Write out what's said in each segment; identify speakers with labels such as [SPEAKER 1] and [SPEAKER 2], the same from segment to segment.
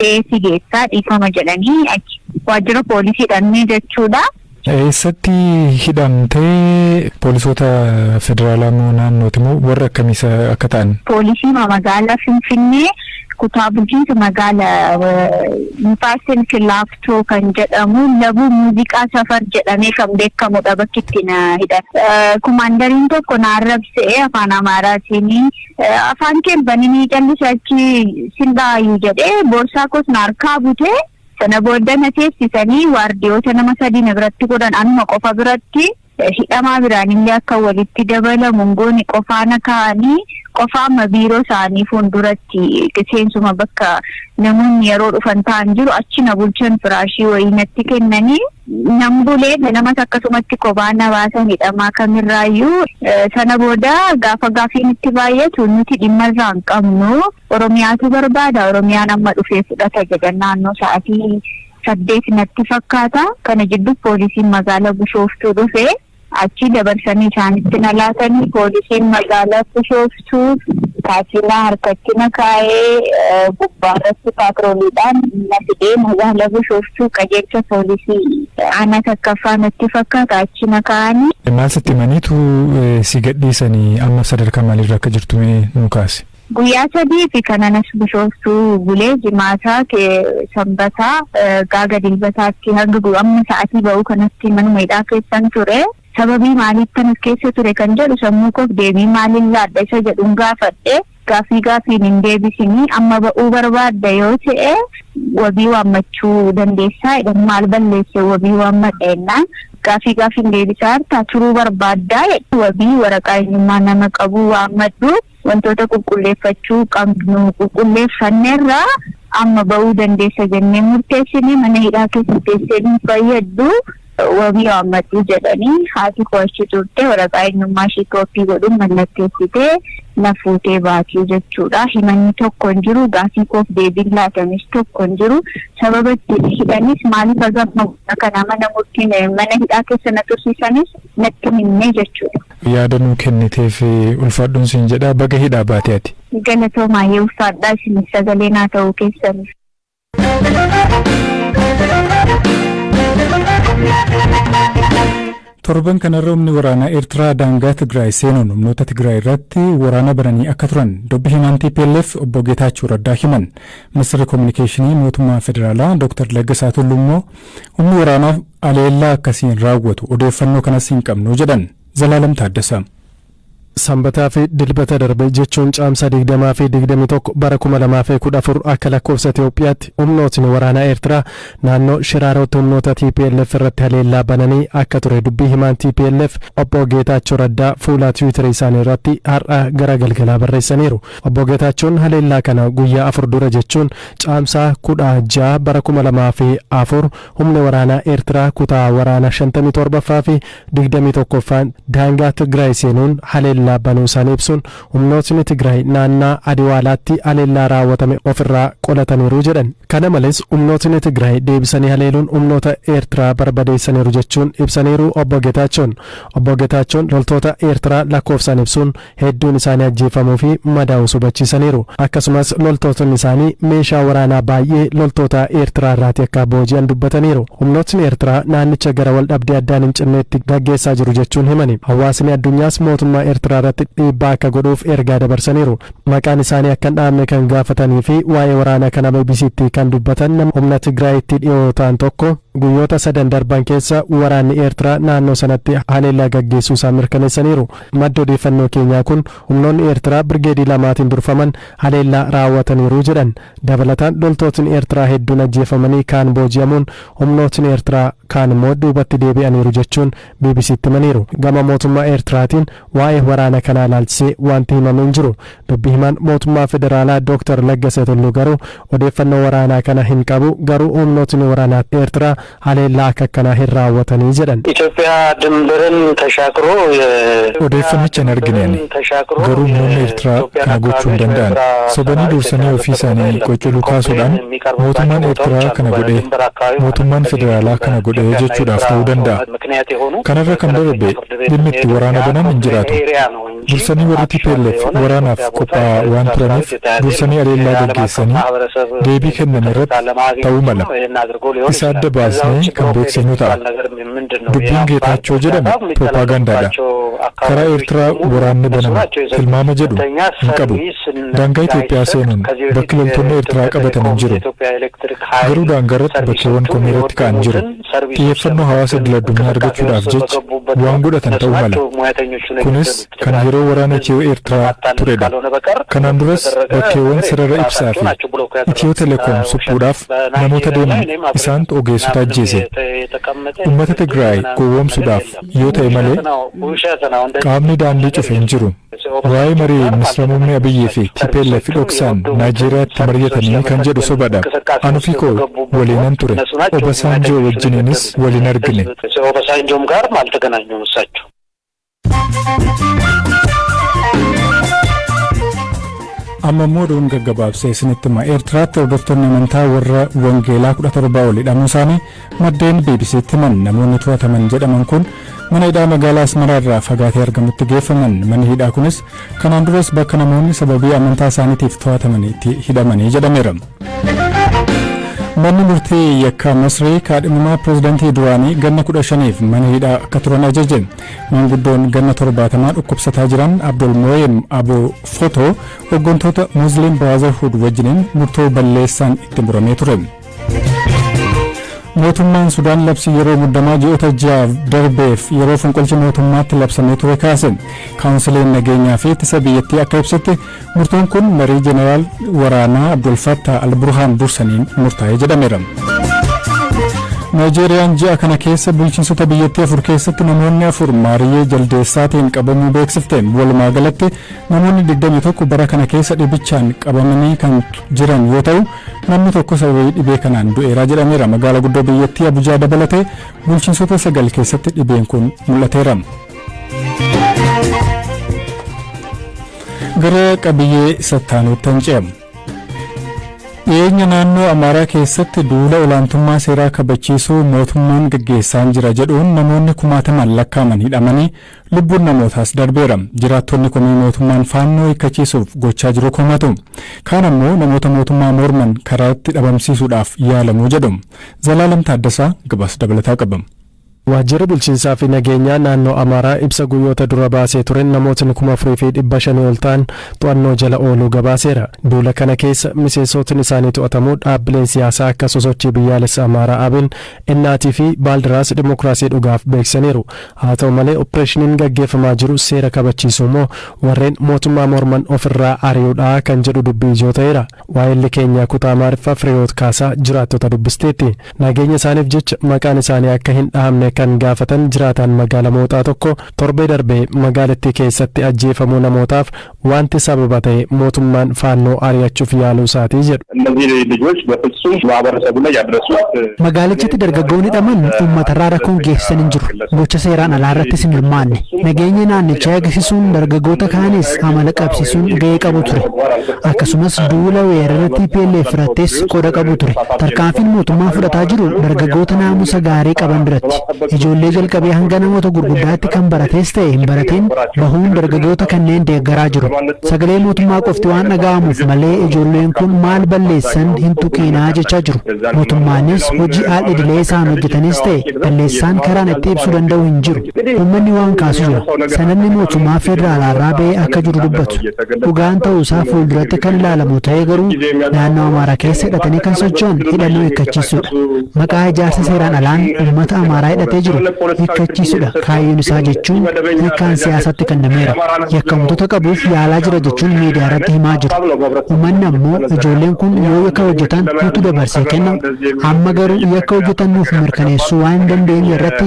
[SPEAKER 1] fudhadhee si geessaa, dhiifama jedhanii achi waajjira poolisii dhannee jechuudha.
[SPEAKER 2] Eessatti hidhamtee? Poolisoota federaalaa moo naannooti moo warra akkamii akka ta'an?
[SPEAKER 1] Poolisii magaalaa Finfinnee, kutaa bulchiinsa magaalaa Nifaas Laaftoo kan jedhamu, Labuu Muuziqaa Safar jedhamee kan beekamudha bakki itti na hidhan. Kumaandariin tokko na arrabsee afaan Amaaraatiin, "Afaan kee bananii callisa, achi sin dhaayu," jedhee boorsaa koos na harkaa butee. Sana booda na teessisanii waardiyoota nama sadii na biratti godhan. Anuma qofa biratti, hidhamaa biraan illee akka walitti dabalamu goone. Qofaa na kaa'anii, qofaa amma biiroo isaanii fuulduratti, seensuma bakka namoonni yeroo dhufan ta'an jiru, achi na bulchan. Firaashii wayii natti kennanii nan bulee. Ganamas akkasumatti kophaa na baasan, hidhamaa kamirraayyuu. Sana booda gaafa gaafiin itti baay'atu, "Nuti dhimma irraa hin qabnu, Oromiyaatu barbaada, Oromiyaan amma dhufee fudhata," jedhan. Naannoo sa'aatii 8 natti fakkaata. Kana jidduu poolisiin magaalaa Bishooftuu dhufe. Achi dabarsanii isaanitti na laatanii. Poolisiin magaalaa Bishooftuu kaatinaa harkatti na kaa'ee, gubbaarratti paatrooliidhaan na fidee magaalaa Bishooftuu qajeelcha poolisii aanaa takkaffaa natti fakkaata, achi na kaa'anii.
[SPEAKER 2] Maal sitti himaniitu si gadhiisanii? Amma sadarkaa maaliirra akka jirtu mee nu kaase?
[SPEAKER 1] Guyyaa 3 fi kanan as Bishooftuu bulee, Jimaataa, Sanbataa, gaaga Dilbataatti hanga amma sa'aatii ba'uu kanatti manuma hidhaa keessan ture. Sababii maaliittan as keessa ture kan jedhu sammuu koof deebii maaliin laadha isa jedhuun gaafadhe. Gaaffii gaaffiin hin deebisinii, "Amma ba'uu barbaadda yoo ta'e wabii waammachuu dandeessaa," jedhan. "Maal balleesse wabii waammadha?" jennaan, "Gaaffii gaaffiin deebisaa jirta, turuu barbaaddaa, wabii waraqaa eenyummaa nama qabu waammadhu, wantoota qulqulleeffachuu qabnu qulqulleeffanneerra, amma ba'uu dandeessa jennee murteessine, mana hidhaa keessa teessee nu fayyaddu, wabii waammadhu," jedhanii. Haati koo achi turte, waraqaa eenyummaa ishee kooppii godhuun mallatteessitee na fuutee baatii jechuudha. Himanni tokko hin jiru, gaafii koof deebiin laatanis tokko hin jiru. Sababa itti hidhanis, maaliif hagam kana mana murtiin mana hidhaa keessa na tursiisanis natti himne jechuudha.
[SPEAKER 2] Yaada nuu kenniteef ulfaadhuun siin jedha. Baga hidhaa baate ati.
[SPEAKER 1] Galatoomaa, ulfaadhaa isin sagalee naa ta'uu keessaniif.
[SPEAKER 2] Torban kanarra humni waraanaa Eertiraa daangaa Tigraay seenuun humnoota Tigraay irratti waraana bananii akka turan dubbi himaan TPLF obbo Geetaachoo Raddaa himan. Ministeerri Kominikeeshinii mootummaa federaalaa Dr. Laggasaa Tulluu immoo humni waraanaa aleellaa akkasiin raawwatu odeeffannoo kanas hin qabnu jedhan. Zalaalam Taaddasaa.
[SPEAKER 3] Sanbataa fi Dilbata darbe, jechuun Caamsaa 20 fi 21 bara 2014 akka lakkoofsa Itoophiyaatti, humnootni waraanaa Eertiraa naannoo Shiraarootti humnoota TPLF irratti haleellaa bananii akka ture dubbii himaan TPLF obbo Geetaachoo Raddaa fuula Tiwiitarii isaanii irratti har'a gara galgalaa barreessaniiru. Obbo Geetaachoon haleellaa kana guyyaa 4 dura, jechuun Caamsaa 16 bara 2004, humni waraanaa Eertiraa kutaa waraanaa 57ffaa fi 21ffaan daangaa Tigraay seenuun haleellaa banuu isaanii ibsuun, humnootni Tigraay naannaa Adiwaalaatti haleellaa raawwatame ofirraa qolataniiru jedhan. Kana malees humnootni Tigraay deebisanii haleeluun humnoota Eertiraa barbadeessaniiru jechuun ibsaniiru obbo Geetaachoon. Obbo Geetaachoon loltoota Eertiraa lakkoofsaan ibsuun hedduun isaanii ajjeefamuu fi madaa'uu hubachiisaniiru. Akkasumas loltootni isaanii meeshaa waraanaa baay'ee loltoota Eertiraa irraati akka booji'an dubbataniiru. Humnootni Eertiraa naannicha gara wal dhabdee addaan hin cinneetti gaggeessaa jiru jechuun himani. Hawaasni addunyaas mootummaa Eertiraa irratti dhiibbaa akka godhuuf ergaa dabarsaniiru. Maqaan isaanii akka hin dhahamne kan gaafatanii fi waa'ee waraana kana BBCtti kan dubbatan nama humna Tigraayitti dhiyoo ta'an tokko, guyyoota sadan darban keessa waraanni Eertiraa naannoo sanatti haleellaa gaggeessuu isaa mirkaneessaniiru. Maddi odeeffannoo keenyaa kun humnoonni Eertiraa birgeedii lamaatiin durfaman haleellaa raawwataniiru jedhan. Dabalataan loltootni Eertiraa hedduun ajjeefamanii kaan booji'amuun, humnootni Eertiraa kaan immoo duubatti deebi'aniiru jechuun BBCtti himaniiru. Gama mootummaa Eertiraatiin waa'ee waraana kanaa ilaalchisee wanti himame hin jiru. Dubbi himaan mootummaa federaalaa Dr. Laggasee Tulluu garuu odeeffannoo waraanaa kana hin qabu, garuu humnootni waraanaa Eertiraa haleellaa akka akkanaa hin raawwatanii jedhan.
[SPEAKER 4] ኢትዮጵያ ድንበርን ተሻግሮ
[SPEAKER 2] Odeeffannicha hin argine ani. Garuu humnoonni Eertiraa kana gochuu hin danda'an. Sobanii dursanii ofii isaanii qoccoluu kaasuudhaan mootummaan Eertiraa kana godhee, mootummaan federaalaa kana godhee jechuudhaaf ta'uu danda'a. Kanarra kan darbe dhimmi itti waraana banan hin jiraatu. Dursanii warri TPLF waraanaaf qophaa'aa waan turaniif dursanii haleellaa gaggeessanii deebii kennan irratti ta'uu mala. Isa adda baasnee kan beeksifnu ta'a. Dubbiin Geetaachoo jedhame piroopaagandaadha. Karaa Eertiraa waraanni banama tilmaama jedhu hin qabu. Daangaa Itoophiyaa seenuun bakki loltoonni Eertiraa qabatan hin jiru. Garuu daangaarratti bakkeewwan komii irratti ka'an jiru. Xiyyeeffannoo hawaasa idil addunyaa argachuudhaaf jecha waan godhatan ta'uu mala. Kunis kan yeroo waraana Itiyoo Eertiraa turedha. Kanaan duras bakkeewwan sarara ibsaa fi Itiyoo Telekoom suphuudhaaf namoota deeman isaantu ogeessota ajjeese. Uummata Tigraay gowwoomsuudhaaf yoo ta'e malee qaamni daandii cufe hin jiru. Waa'ee marii Ministeera Muummee Abiyyii fi TPLF dhoksaan Naayijeeriyaatti mari'atanii kan jedhu sobadha. Ani ofii koo waliinan ture. Obasanjoo wajjiniinis waliin argine.
[SPEAKER 4] ኦባሳንጆም ጋርም አልተገናኙም እሳቸው።
[SPEAKER 2] Amma immoo oduun gaggabaabsee isinitti hima. Eertiraatti hordoftoonni amantaa warra Wangeelaa 17 ol hidhamuu isaanii maddeen BBCtti himan. Namoonni to'ataman jedhaman kun mana hidhaa magaalaa Asmaraa irraa fagaatee argamutti geeffaman. Manni hidhaa kunis kanaan duras bakka namoonni sababii amantaa isaaniitiif to'ataman itti hidhamanii jedhameera. Manni murtii yakkaa Masrii kaadhimamaa pirezidaantii duraanii ganna 15f mana hidhaa akka turan ajaje. Maanguddoon ganna 70 dhukkubsataa jiran Abdul Moyem Abu Foto hooggantoota Muslim Brotherhood wajjiniin murtoo balleessaan itti muramee ture. Mootummaan Sudaan labsii yeroo muddamaa ji'oota 6 darbeef yeroo fonqolcha mootummaatti labsamee ture kaase. Kaawunsiliin nageenyaa fi ittisa biyyattii akka ibsetti, murtoon kun marii jeneraal waraanaa Abdul Fattah al-Burhaan dursaniin murtaa'ee jedhameera. Naayijeeriyaan ji'a kana keessa bulchiinsota biyyattii afur keessatti namoonni afur maariyyee jaldeessaatiin qabamuu beeksifte. Walumaa galatti namoonni 21 bara kana keessa dhibichaan qabamanii kan jiran yoo ta'u, namni tokko sababii dhibee kanaan du'eeraa jedhameera. Magaalaa guddoo biyyattii Abujaa dabalatee bulchiinsota sagal keessatti dhibeen kun mul'ateera. Gara qabiyyee sattaanuutti ce'amu. Dhiyeenya naannoo Amaaraa keessatti duula olaantummaa seeraa kabachiisuu mootummaan gaggeessaa jira jedhuun namoonni kumaataman lakkaa'aman hidhamanii lubbuun namootaas darbeera. Jiraattonni komii mootummaan faannoo hiikkachiisuuf gochaa jiru komatu. Kaan ammoo namoota mootummaa morman karaatti dhabamsiisuudhaaf yaalamuu jedhu. Zalaalam Taaddasaa gabaasa dabalataa qaba.
[SPEAKER 3] Waajjirri bulchiinsaa fi nageenyaa naannoo Amaaraa ibsa guyyoota dura baasee tureen namootni 4,500 ol ta'an to'annoo jala ooluu gabaaseera. Duula kana keessa miseensotni isaanii to'atamuu dhaabbileen siyaasaa akka Sosochii Biyyaalessa Amaaraa Abin, Innaatii fi Baaldiraas Dimokiraasii Dhugaaf beeksisaniiru. Haa ta'u malee, opereeshiniin gaggeeffamaa jiru seera kabachiisuu moo warreen mootummaa morman ofirraa ari'uudha kan jedhu dubbii ijoo ta'eera. Waa'illi keenya kutaa Amaariffaa Firiyoot Kaasaa jiraattota dubbisteetti. Nageenya isaaniif jecha maqaan isaanii akka hin dhahamne kan gaafatan jiraataan magaala Mooxaa tokko, torbee darbee magaalattii keessatti ajjeefamuu namootaaf wanti sababa ta'e mootummaan faannoo ari'achuuf yaaluu isaatii jedhu.
[SPEAKER 5] እነዚህ ልጆች በፍጹም ማህበረሰቡ ላይ ያደረሱት
[SPEAKER 6] Magaalichatti dargaggoonni hidhaman uummatarraa rakkoon geessisan hin jiru. Gocha seeraan alaa irrattis hin hirmaanne. Nageenya naannichaa eegsisuun dargaggoota kaanis amala qabsiisuun gahee qabu ture. Akkasumas duula weerara TPLF irrattis qooda qabu ture. Tarkaanfiin mootummaan fudhataa jiru dargaggoota naamusa gaarii qaban biratti. Ijoollee jalqabee hanga namoota gurguddaatti kan baratees ta'e hin baratin bahuun dargaggoota kanneen deeggaraa jiru. Sagalee mootummaa qofti waan dhaga'amuuf malee ijoolleen kun maal balleessan hin tuqiinaa jechaa jiru. Mootummaanis hojii al idilee isaan hojjetanis ta'e balleessaan karaan itti ibsuu danda'u hin jiru. Uummanni waan kaasu jira. Sanadni mootummaa federaalaarraa ba'ee akka jiru dubbatu. Dhugaan ta'uusaa fuulduratti kan ilaalamu ta'ee, garuu naannoo Amaaraa keessa hidhatanii kan socho'an hidhannoo hiikkachiisuudha. Maqaa ijaarsa seeraan alaan uummata Amaaraa hidhatee jiru hiikkachiisuudha kaayyoon isaa jechuun hiikkaan siyaasatti kennameera. Yakkamtoota qabuuf yaalaa jira jechuun miidiyaa irratti himaa jiru. Uummanni ammoo ijoolleen kun yoo yakka hojjetan nutu dabarsee kenna. Amma garuu yakka hojjetan nuuf mirkaneessuu waan hin dandeenye irratti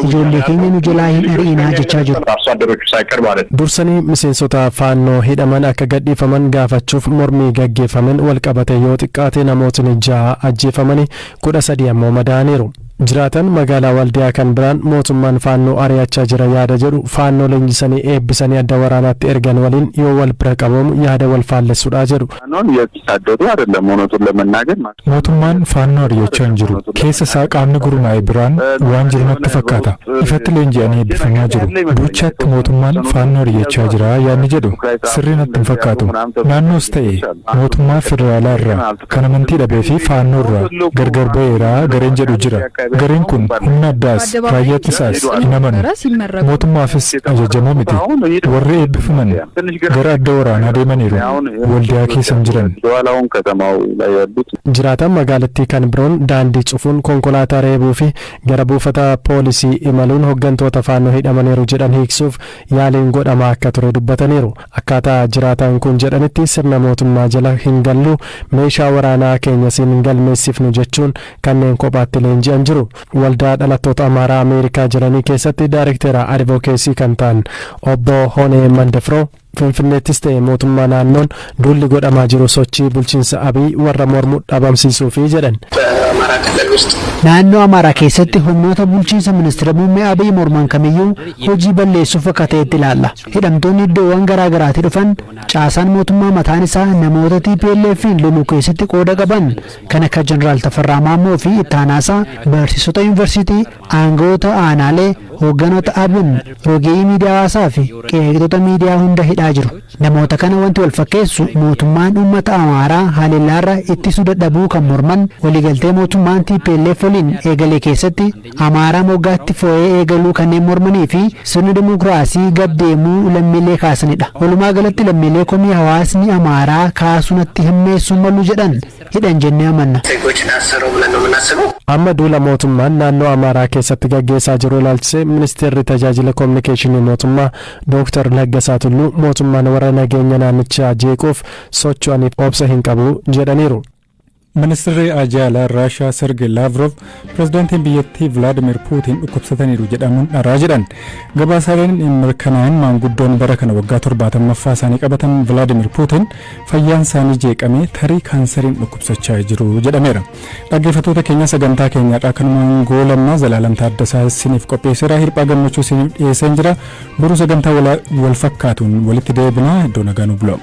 [SPEAKER 6] ijoollee keenya nu jalaa hin ari'inaa jechaa jiru.
[SPEAKER 5] አርሶ አደሮቹ ሳይቀር ማለት ነው።
[SPEAKER 3] Dursanii miseensota faannoo hidhaman akka gadhiifaman gaafachuuf mormii gaggeeffamen wal qabate yoo xiqqaate namootni jaha ajjeefamanii 13 ammoo madaa'aniiru. Jiraatan magaalaa Waldiyaa kan biraan mootummaan Faannoo ari'achaa jira yaada jedhu Faannoo leenjisanii eebbisanii adda waraanaatti ergan waliin yoo wal bira qabamu yaada wal faallessudha jedhu.
[SPEAKER 5] ፋኖን እያሳደዱ አይደለም እውነቱን ለመናገር ማለት
[SPEAKER 2] Mootummaan Faannoo ari'achaa hin jiru. Keessa isaa qaamni gurmaa'e biraan waan jiru natti fakkaata. Ifatti leenji'anii eebbifamaa jiru. Duuchaatti mootummaan Faannoo ari'achaa jira yaadni jedhu sirrii natti hin fakkaatu. Naannoos ta'e mootummaa federaalaa irraa kan amantii dhabee fi Faannoo irraa gargar ba'eera gareen jedhu jira. Gareen kun humna addaas raayyaa ittisaas hin amanu. Mootummaafis ajajamoo miti. Warri eebbifaman gara adda waraanaa deemaniiru. Waldiyaa keessa hin jiran.
[SPEAKER 5] በኋላውን ከተማው ላይ ያሉት
[SPEAKER 3] Jiraataan magaalattii kan biroon daandii cufuun, konkolaataa reebuu fi gara buufata poolisii imaluun hooggantoota Faannoo hidhamaniiru jedhan hiiksuuf yaaliin godhamaa akka ture dubbataniiru. Akkaataa jiraataan kun jedhanitti sirna mootummaa jala hin gallu, meeshaa waraanaa keenya siin hin galmeessifnu jechuun kanneen kophaatti leenji'an jiru. Waldaa dhalattoota Amaaraa Ameerikaa jiranii keessatti daayirektera advocacy kan ta'an obbo Honee Mandefroo, Finfinneettis ta'e mootummaa naannoon duulli godhamaa jiru sochii bulchiinsa Abiy warra mormu dhabamsiisuufi jedhan.
[SPEAKER 4] በአማራ ክልል ውስጥ
[SPEAKER 6] Naannoo Amaaraa keessatti humnoota bulchiinsa ministeera muummee Abiy morman kamiyyuu hojii balleessuuf akka ta'etti ilaalla. Hidhamtoonni iddoowwan garaa garaatii dhufan, caasaan mootummaa mataan isaa namoota TPLF'n loluu keessatti qooda qaban kan akka Jeneraal Tafarraa Maammoo fi ittaanaasaa, barsiisota yuunivarsiitii, aangawoota aanaalee, hoogganoota ABN, rogeeyyii miidiyaa hawaasaa fi qeeqxota miidiyaa hunda hidhaa jiru. Namoota kana wanti wal fakkeessu mootummaan uummata Amaaraa haleellaarra ittisuu dadhabuu kan morman, waliigaltee mootummaan TPLF waliin eegalee keessatti Amaaraa moggaatti foo'ee eegaluu kanneen mormanii fi sirni dimokiraasii gad deemuu lammiilee kaasanidha. Walumaa galatti lammiilee komii hawaasni Amaaraa kaasuu natti hammeessuu malu jedhan hidhan jennee amanna.
[SPEAKER 4] ዜጎችን አሰረው ብለን ነው የምናስበው።
[SPEAKER 3] Amma duula mootummaan naannoo Amaaraa keessatti gaggeessaa jiru ilaalchisee ministeerri tajaajila koominikeeshinii mootummaa Dooktar Laggasaa Tulluu mootummaan warra nageenya naannichaa jeequuf socho'aniif obsa hin qabu jedhaniiru.
[SPEAKER 2] Ministeerri Ajaalaa Raashaa Sergei Laavrov pirezidaantiin biyyattii Vilaadimir Puutiin dhukkubsataniiru jedhamuun dharaa jedhan. Gabaasaaleen mirkanaa'in maanguddoon bara kana waggaa 70ffaa isaanii qabatan Vilaadimir Puutiin fayyaan isaanii jeeqamee tarii kaansariin dhukkubsachaa jiru jedhameera. Dhaggeeffattoota keenya, sagantaa keenyaadhaa kanumaan goolamna. Zalaalam Taaddasaa isiniif qopheesseera. Hirphaa Gammachuu isiniif dhiyeessee jira. Boruu sagantaa wal fakkaatuun walitti deebina. Iddoo nagaa nu bula.